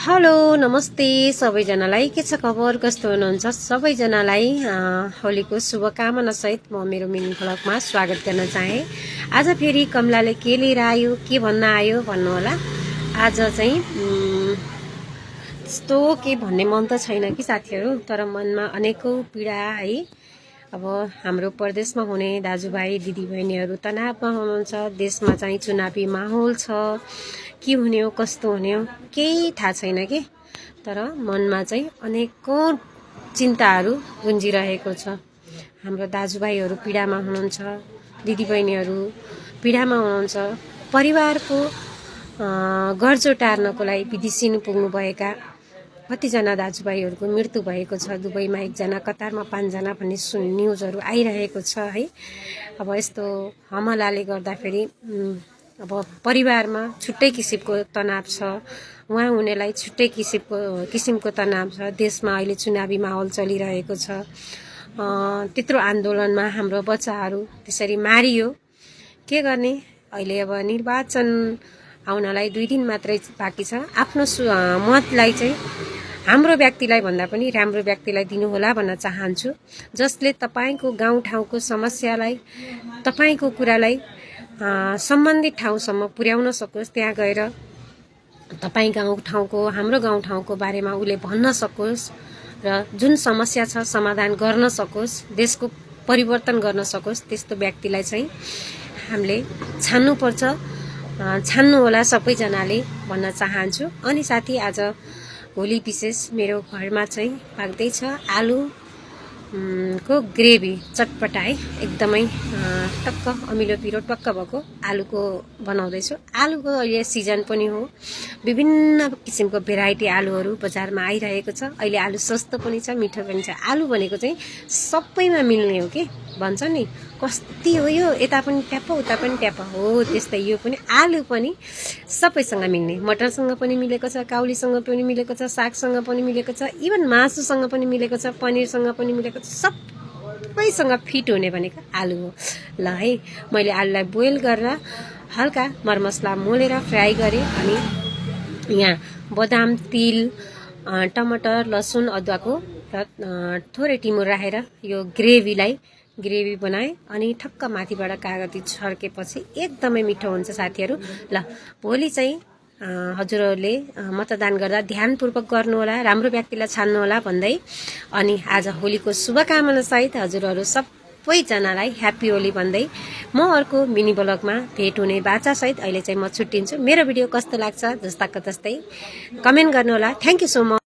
Hello नमस्ते सबैजनालाई के छ खबर कस्तो हुनुहुन्छ सबैजनालाई होलीको शुभकामना सहित म मेरो मिनी ब्लगमा स्वागत गर्न चाहे। आज फेरि कमलाले के लिएर आयो के भन्न आयो भन्नु होला। आज चाहिँ त्यस्तो के भन्ने मन त छैन कि साथीहरु, तर मनमा अनेकौं पीडा है। अब हाम्रो प्रदेशमा हुने दाजुभाइ दिदीबहिनीहरु तनावमा हुनुहुन्छ। देशमा चाहिँ चुनावी माहौल छ, के हुने हो कस्तो हुने हो केही थाहा छैन के, तर मनमा चाहिँ अनेकौं चिन्ताहरू गुन्जिरहेको छ। हाम्रो दाजुभाइहरू पीडामा हुनुहुन्छ, दिदीबहिनीहरू पीडामा हुनुहुन्छ। परिवारको गर्जो टार्नको लागि विदेशी पुग्नुभएका कतिजना दाजुभाइहरूको मृत्यु भएको छ। दुबईमा एकजना, कतारमा 5 जना भन्ने न्युजहरू आइरहेको छ है। अब यस्तो हमलाले गर्दाखेरि अब परिवारमा छुट्टै किसिमको तनाव छ, उहाँ हुनेलाई छुट्टै किसिमको तनाव छ। देशमा अहिले चुनावी माहौल चलिरहेको छ। त्यत्रो आन्दोलनमा हाम्रो बच्चाहरू त्यसरी मारियो, के गर्ने। अहिले अब निर्वाचन आउनलाई 2 दिन मात्रै बाँकी छ। आफ्नो मतलाई चाहिँ हाम्रो व्यक्तिलाई भन्दा पनि राम्रो व्यक्तिलाई दिनुहोला भन्न चाहन्छु, जसले तपाईको गाउँठाउँको समस्यालाई, तपाईको कुरालाई सम्बन्धित ठाउँसम्म पुर्याउन सकोस्। त्यहाँ गएर तपाई गाउँठाउँको, हाम्रो गाउँठाउँको बारेमा उले भन्न सकोस् र जुन समस्या छ समाधान गर्न सकोस्, देशको परिवर्तन गर्न सकोस्। त्यस्तो व्यक्तिलाई चाहिँ हामीले छान्नुपर्छ, छान्नु होला सबैजनाले भन्न चाहन्छु। अनि साथी, आज होली विशेष मेरो घरमा चाहिँ पाक्दैछ आलु को ग्रेभी, चटपटा है, एकदमै टक्क अमिलो पिरो टक्क भएको आलुको बनाउँदैछु। आलुको अहिले सिजन पनि हो, विभिन्न किसिमको भेराइटी आलुहरू बजारमा आइरहेको छ। अहिले आलु सस्तो पनि छ, मिठो पनि छ। आलु भनेको चाहिँ सबैमा मिल्ने हो के भन्छ नि, कस्ती हो यो, यता पनि ट्याप उता पनि ट्याप हो, त्यस्तै यो पनि आलु पनि सबैसँग मिल्ने। मटरसँग पनि मिलेको छ, काउलीसँग पनि मिलेको छ, सागसँग पनि मिलेको छ, इभन मासुसँग पनि मिलेको छ, पनिरसँग पनि मिलेको छ। सबैसँग फिट हुने भनेको आलु हो। ल है, मैले आलुलाई बोइल गरेर हल्का मरमसला मोलेर फ्राई गरेँ। अनि यहाँ बदाम, तिल, टमाटर, लसुन, अदुवाको र थोरै टिमुर राखेर यो ग्रेभी बनाएँ। अनि ठक्क माथिबाट कागती छर्केपछि एकदमै मिठो हुन्छ साथीहरू। ल, भोलि चाहिँ हजुरहरूले मतदान गर्दा ध्यानपूर्वक गर्नुहोला, राम्रो व्यक्तिलाई छान्नुहोला भन्दै, अनि आज होलीको शुभकामना सहित हजुरहरू सबैजनालाई ह्याप्पी होली भन्दै म अर्को मिनी ब्लगमा भेट हुने बाचा सहित अहिले चाहिँ म छुट्टिन्छु। मेरो भिडियो कस्तो लाग्छ जस्ताको तस्तै कमेन्ट गर्नुहोला। Thank you so much.